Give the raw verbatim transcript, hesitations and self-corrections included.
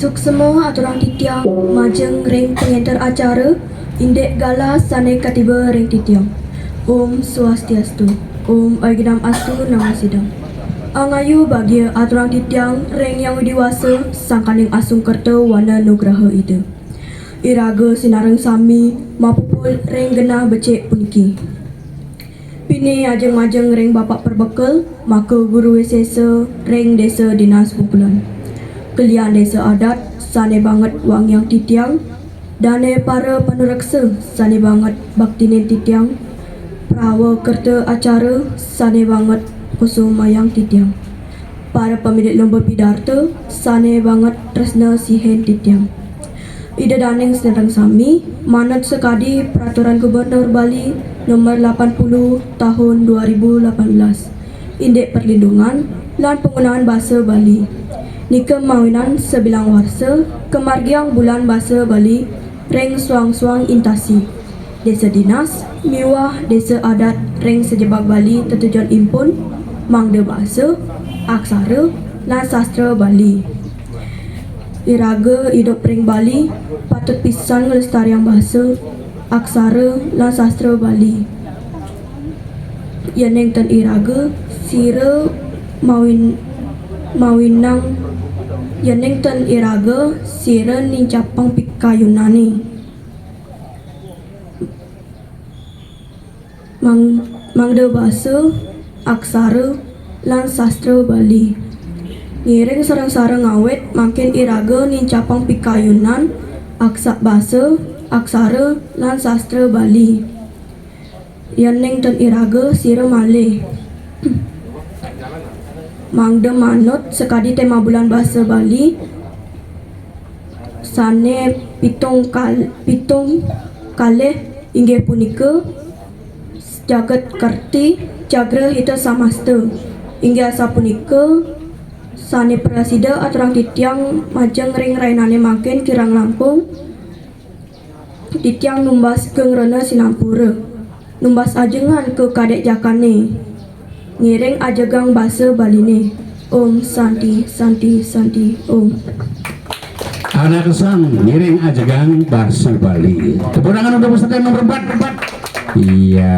Suksma aturang titiang majeng ring pangenter acara, indik galah sane katiba ring titiang. Om Swastiastu. Om Awighnam Astu Namo Sidham. Angayu bagia aturang titiang ring Hyang Widi Wasa, sangkaning asung kerta wana nugraha Ida. Iraga sinareng sami mapupul ring genah becik puniki. Pinih ajeng-majeng ring Bapak Perbekel, maka Guru Wisesa ring Desa Dinas Bungkulan. Kelian Desa Adat sane banget wangiang titiang, dane para panureksa sane banget baktinin titiang, prawa kerta acara sane banget kusumayang titiang. Para pamilik lomba pidarta sane banget tresna sihin titiang. Ida daning sinareng sami, manut sakadi Peraturan Gubernur Bali Nomor lapan puluh Tahun dua ribu lapan belas, indik perlindungan lan panggunaan basa Bali. Nika mawinan sabilang warsa kamargiang Bulan Basa Bali ring suang-suang instansi, desa dinas, miwah desa adat ring sajebag Bali tetujon impun, mangda basa, aksara, lan sastra Bali. Iraga idup ring Bali, patut pisan nglestariang basa, aksara, lan sastra Bali. Yening ten iraga, sira mawin-, mawinang, yening ten iraga, sira nincapang pikayunane. Mang-, mangda basa, aksara, lan sastra Bali. Ngiring sareng-sareng ngawit, mangkin iraga nincapang pikayunan, aksa-, basa, aksara, lan sastra Bali. Yening ten iraga, sira malih. Mangda manut sakadi tema Bulan Basa Bali, sane pitung kal-, pitung kalih inggih punika, jagat kerti, jagra hita samasta. Inggih asapunika, sane prasida aturang titiang majeng ring rainane mangkin kirang langkung, titiang numbas geng rena sinampura. Numbas ajengan ka kadek jakane. Ngiring ajegang basa Baline. Om Santi, Santi, Santi, Om. Anak sang ngiring ajegang basa Bali. Tepuk tangan untuk peserta nomor empat, empat. Iya.